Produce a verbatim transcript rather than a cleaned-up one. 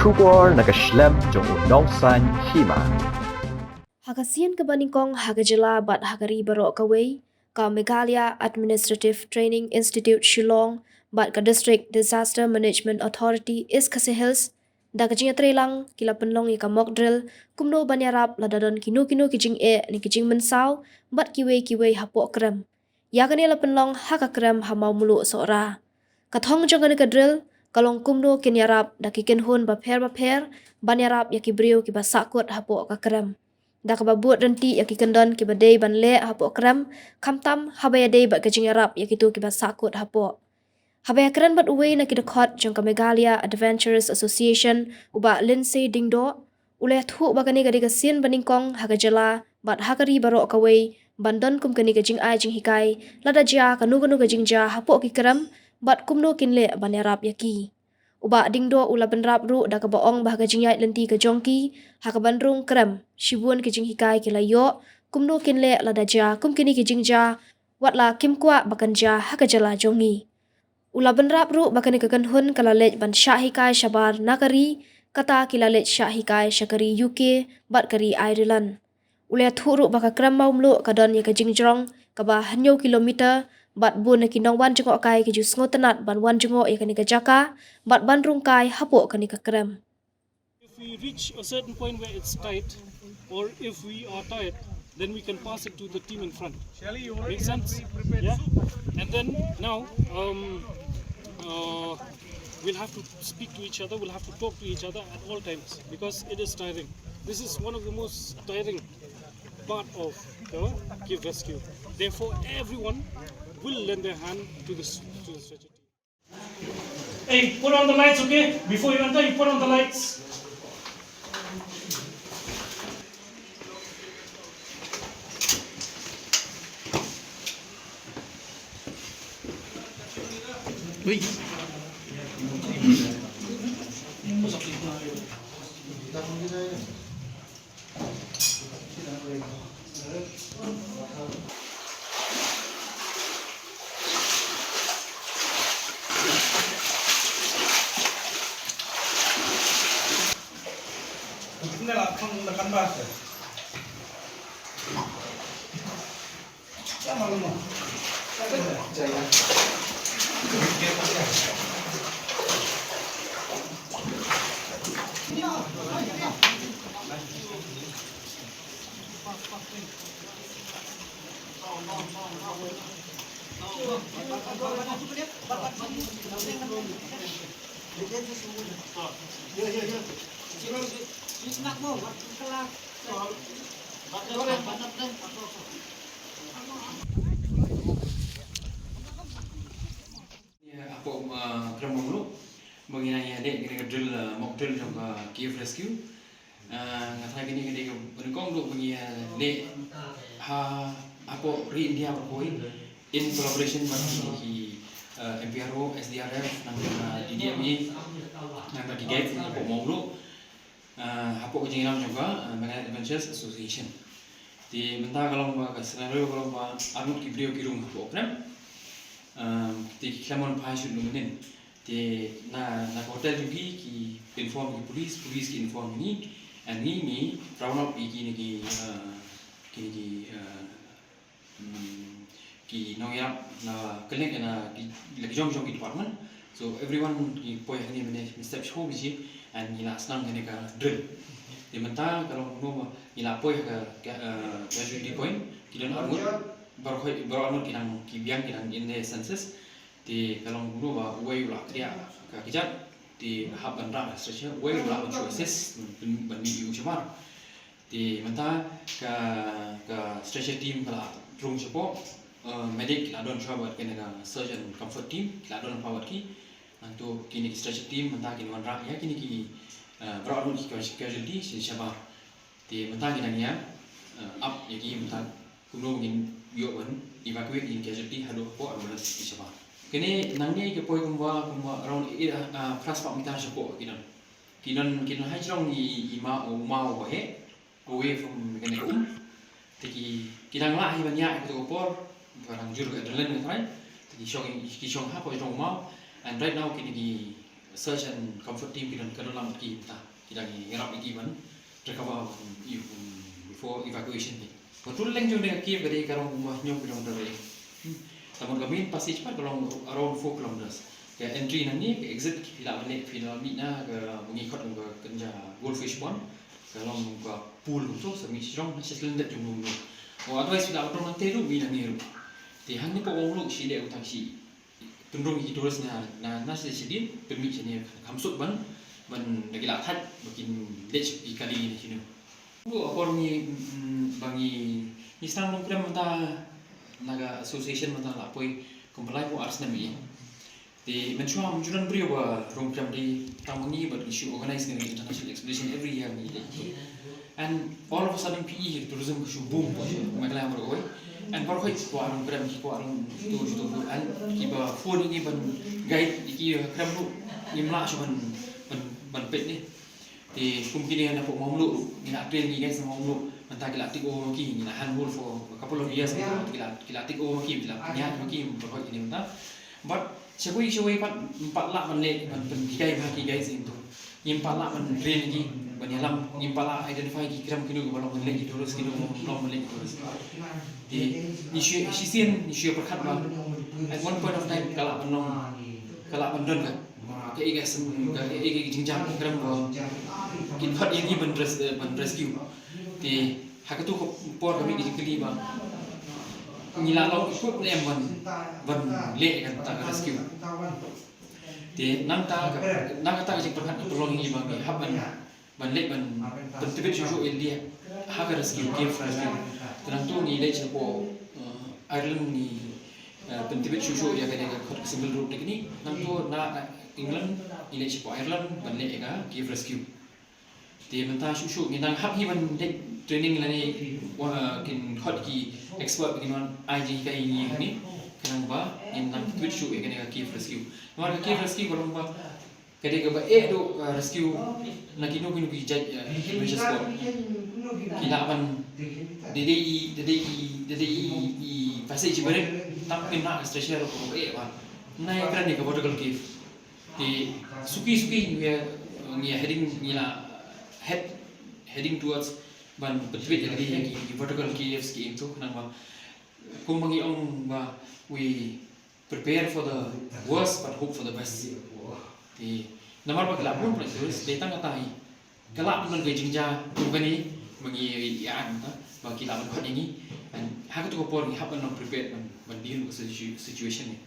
Khubor na ka shlem jong u nongsan hima. Ha ka sien kaba nyngkong ha ka jylla bad ha ka ri baroh kawei, ka Meghalaya Administrative Training Institute Shillong bad ka District Disaster Management Authority East Khasi Hills, da ka jingïatreilang ki la pynlong ïa ka mock drill kumno ban ïarap lada don kino kino ki jingeh ne ki jingmynsaw bad kiwei kiwei hapoh krem. Ïa kane la pynlong ha ka krem ha Mawmluh Sohra. Ka thong jong kane ka drill ka long kumno kin ïarap da ki kynhun bapher bapher ban ïarap ïa ki briew kiba sahkut hapoh ka krem, da kaba bud ryntih ïa ki kyndon kiba dei ban leh hapoh krem, khamtam haba ïadei bad ka jingïarap ïa kito kiba sahkut hapoh. Haba ïakren bad uwei na ki dkhot jong ka Meghalaya Adventurers Association, u Bah Lindsay Diengdoh, u la ïathuh ba kane ka dei ka sien ba nyngkong ha ka jylla bad ha ka ri baroh kawei ban don kum kane ka jingai jinghikai lada jia kano kano ka jingjia hapoh ki krem bad kumno kin leh ban ïarap ïa ki. U Bah Diengdoh u la bynrap ruh da kaba ong ba ha ka jingïaid lynti ka jong ki ha ka ban rung krem, shibun ki jinghikai ki la ïoh kumno kin leh lada jia kum kine ki jingjia, wat la kim kwah ba kan jia ha ka jylla jong ngi. U la bynrap ruh ba kane ka kynhun ka la leit ban shah hikai shabar na ka ri, kata ki la leit shah hikai sha ka ri U K bad ka ri Ireland. U la ïathuh ruh ba ka krem Mawmluh ka don ïa ka jingjrong kaba hynñiew kilometer, bad bun na ki nongwan jngohkai ki ju sngewtynnat ban wan jngoh ïa kane ka jaka bad ban rung kai hapoh kane ka krem. If we reach a certain point where it's tight, or if we are tired, then we can pass it to the team in front. Make sense? Yeah? And then now, um, uh, we'll have to speak to each other, we'll have to talk to each other at all times because it is tiring. This is one of the most tiring part of the cave rescue. Therefore, everyone will lend their hand to the, to the stretcher team. Hey, put on the lights, okay? Before you enter, you put on the lights. Ui. Ïa, hapoh, ah, Krem Mawmluh, ba ngi nang ïa leh kane ka drill, ah, mock drill jong ka cave rescue. Ah, nga tharai kane ka dei kaba nyngkong ruh ba ngi ïa leh ha, hapoh ri India baroh kawei in collaboration bad ki, ki, ah, M P R O, S D R F, nangta D D M A, nangta ki guide hapoh Mawmluh. Ah, hapoh ka jingïalam jong ka, ah, Meghalaya Adventures Association. Te mynta ka long ba ka scenario ka long ba arngut ki briew ki rung hapoh krem. Ah, te ki khlem wan phai shuh mynnin. Te na, na ka hotel jong ki, ki inform ki police, police ki inform ngi. And ngi ngi round up ïa kine ki, ah, kine ki, ah, Hmm, ki nongïarap na clinic na ki, la ki jong jong ki department. So everyone ki poi hangne mynne mynstep shuh biji and ngi la sdang kane ka drill. Te mynta ka long kumno ba ngi la poi ha ka, ka, eh, casualty point, ki don arngut, baroh, baroh arngut ki dang, ki biang, ki dang in their senses. Te ka long kumno ba uwei u la kriah ka kjat, te hap ban rah stretcher, uwei u la ban shu assist ban, ban mih ïa u shabar. Te mynta ka, ka stretcher team ka la rung shapoh, eh, medic ki la don shuwa bad kane ka surge and comfort team ki la don shuwa bad ki. Nangta kine ki stretcher team mynta kin wanrah ïa kine ki, eh, baroh arngut ki casualty sha shabar. Te mynta ngi dang ïa, eh, ap ïa ki mynta kumno ngin ïoh ban evacuate ïa ki casualty haduh hapoh ambulance ki shabar. Kine nangne ki poi kumba, kumba around eight, eh, phra spah meter shapoh ki don. Ki don, ki don ha jrong i, i maw, u maw uba heh away from kane ka um. Te ki, ki dang lah hi ban ïaid ha kato ka por, ka dang jur ka adrenaline nga tharai. Te ki shong, ki shong hapoh jrong u maw. And right now kine ki, Search and comfort team ki don ka don lang ki ta ki dang ngi rap ki ban recover ban ïa, um, before evacuation ni. Ba tul leng jong ka cave ka dei ka rong ba ñiong ki dong da re. Hmm. Tangba ka main passage pat ka long around four kilometers. Ka entry na ni, ka exit ki phi lah ban leh, phi lah mih na ka ba ngi khot ka kynja goldfish pond. Ka long ka pool kumto, sa mih shrong na shisha lyndet jong ngi. O, otherwise phi lah ban rong nangta ruh, mih na ni ruh. Te hangne pa ong ruh shi leh u tang shi pynrung ïa ki tourist na, na, na shisha shadien, pynmih shane kham suk ban, ban da ki lah thait ba kin leit sha ki kali na shino. Ruh ha por ngi, mm, ba ngi, ngi sdang rung krem mynta na ka association mynta la poi kumba lai ko ar snem ïa. Te mynshuwa ym ju don briew ba rung krem, dei tang ma ngi bad ngi shu organize kane ka international expedition every year ngi leit. And all of a sudden phi i tourism ka shu boom, Meghalaya baroh kawei. And baroh kawei ki kwah rung krem, ki kwah rung shuto shuto. And kiba phone ïa ngi ban guide ïa ki ha krem ruh ngim lah shuh ban, ban, ban peit ne. Te kum kine napoh Mawmluh ruh ngi la train ki guides na Mawmluh, mynta ki la take over ma ki, ngi la handhold for a couple of years, ki la, ki la take over ma ki, ki la pynïaid ma ki baroh kine mynta. But shawei shawei pat ym pat lah ban leh ban pynhikai ma ki guides ïa ngi to. Ngim pat lah ban train ki ban ïalam, ngim pat lah identify ki krem kino kiba long ban leh ki tourist, kino kiba ym long ban leh ki tourist. Te ngi shu, shisien ngi shu pyrkhat ba at one point of time ka lah ban long, ka lah ban don ka kaei ka sem, kaei ka jingjia krem ba kin khot ïa ngi ban res-, eh, ban rescue. Te ha kato ka por ka mih ka jingkylli ba ngi la long equip ne em ban, ban leh kata ka rescue. Te nangta ka, nangta ka jingpyrkhat ka pynlong ïa ngi ba ngi hap ban, ban leit ban pyntbit shuh shuh ïalade ha ka rescue, cave rescue. Te nangto ngi leit shapoh, eh, Ireland, ngi, eh, pyntbit shuh shuh ïa kane ka khot ka single rope technique. Nangto na, eh, England ngi leit shapoh Ireland ban leit ïa ka cave rescue. Te mynta shuh shuh ngi dang hap hi ban leit training lane, wa, kin khot ki expert ba kin wan ai jinghikai ïa ngi hangne. Khnang ba ngin nang pyntbit shuh ïa kane ka cave rescue. Namar ka cave rescue ka long ba ka dei kaba eh duh ka rescue na kino kino ki jait, eh, adventure sport. Ki lah ban, da dei i, da dei i, da dei i, i passage ba rit, tang pynah ka stretcher ruh kaba eh bha. Nai kren ïa ka vertical cave. Te suki suki ngi, ngi heading, ngi la head, heading towards ban pyntbit ïa ki, ki vertical caves ki ïing to, khnang ba kumba ngi ong ba we prepare for the worst but hope for the best. Te namar ba ki la bun pynlong tourist, te tang kata hi ka lah ban long ka jingjia kum kane ba ngi ïa, ïa, ong ta ba ki lah ban khot ïa ngi. And ha kato ka por ngi hap ban long prepared ban, ban deal with the situ-, situation ne.